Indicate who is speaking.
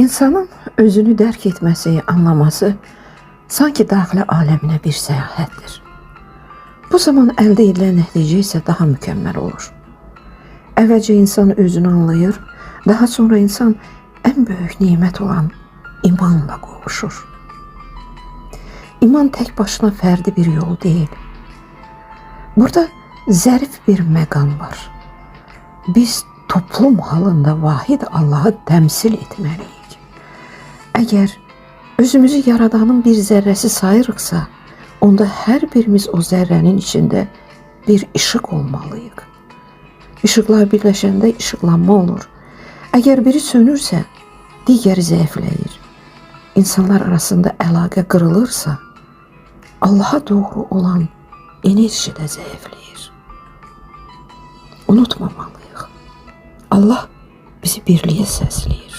Speaker 1: İnsanın özünü dərk etməsi, anlaması sanki daxili aləminə bir səyahətdir. Bu zaman əldə edilən nəticə isə daha mükəmməl olur. Əvvəlcə insan özünü anlayır, daha sonra insan ən böyük nemət olan imanla qovuşur. İman tək başına fərdi bir yol deyil. Burada zərif bir məqam var. Biz toplum halında vahid Allahı təmsil etməliyik. Əgər özümüzü yaradanın bir zərrəsi sayırıqsa, onda hər birimiz o zərrənin içində bir işıq olmalıyıq. İşıqlar birləşəndə işıqlanma olur. Əgər biri sönürsə, digəri zəifləyir. İnsanlar arasında əlaqə qırılırsa, Allaha doğru olan enerji də zəifləyir. Unutmamalıyıq. Allah bizi birliyə səsləyir.